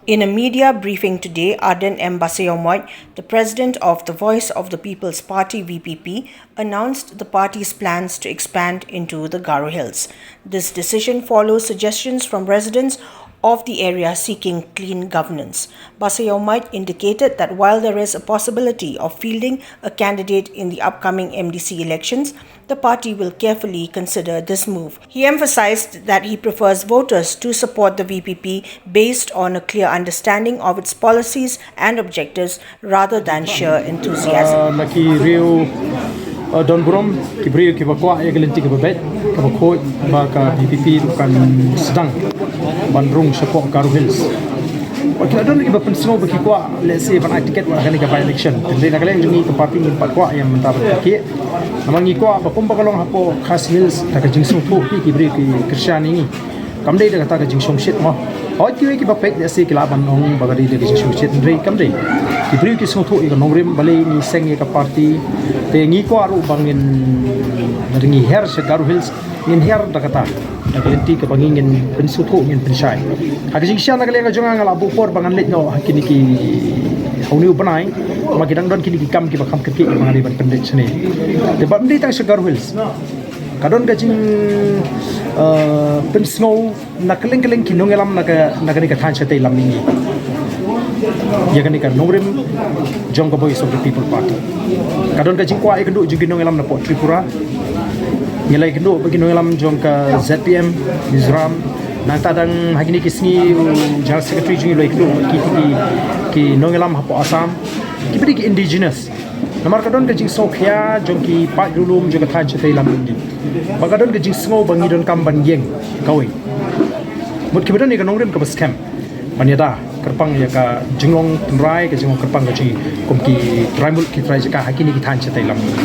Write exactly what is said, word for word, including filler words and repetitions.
In a media briefing today, Ardent M Basaiawmoit, the president of the Voice of the People's Party V P P, announced the party's plans to expand into the Garo Hills. This decision follows suggestions from residents of the area seeking clean governance. Basaiawmoit indicated that while there is a possibility of fielding a candidate in the upcoming M D C elections, the party will carefully consider this move. He emphasized that he prefers voters to support the V P P based on a clear understanding of its policies and objectives rather than sheer enthusiasm. Na ki riew don burom, ki briew kiba kwah ïa ka lynti kaba beit, kaba khuid ba ka V P P ruh kan sdang ban rung shapoh Garo Hills. Ki la don kiba pynsngew ba ki kwah lehse ban ai tiket wat ha kane ka by-election. Te na ka liang jong ngi ka party ngim pat kwah ïa mynta ban kit. Namar ngi kwah ba kumba ka long hapoh Khasi Hills da ka jingsngewthuh ki briew ki kyrshan ïa ngi. Kam dei da kata ka jingshongshit mo. Hooid kiwei kiba peit lehse ki lah ban ong ba ka dei da ka jingshongshit, hynrei kam dei. Ki briew ki sngewthuh ïa ka nongrim, balei ngi seng ïa ka party. Te ngi kwah ruh ba ngin, lada ngi hiar sha Garo Hills, ngin hiar da kata, da ka lynti kaba ngi ngin pynsngewthuh, ngin pynshai. Ha ka jingshisha na ka liang ka jong nga, nga la buh por ba ngan leit noh ha kine ki, ha une u bnai. Ma ki dang don kine ki kam kiba kham kyrkieh ba nga dei ban pyndait shane. Te bad ym dei tang sha Garo Hills, ka don ka jing, eh, pynsngew na kylleng kylleng ki nongïalam na ka, na kane ka thaiñ shatei lam mihngi ïa kane ka nongrim jong ka Voice of the People Party. Ka don ka jingkwah ïakynduh jong ki nongïalam napoh Tripura. Ngi la ïakynduh bad ki nongïalam jong ka Z P M Mizoram. Nangta dang ha kine ki sngi u General Secretary jong ngi u la ïakynduh bad ki, ki, ki nongïalam hapoh Assam, kiba dei ki indigenous. Namar ka don ka jingsngewkhia jong ki paid riewlum jong ka thaiñ shatei lam mihngi, ba ka don ka jingsngew ba ngi donkam ban ïeng kawei. Mut kiba don ïa ka nongrim kaba skhem ban ïada kyrpang ïa ka jinglong tynrai, ka jinglong kyrpang ka jong ngi kum ki trai muluk, ki trai jaka ha kine ki thaiñ shatei lam mihngi.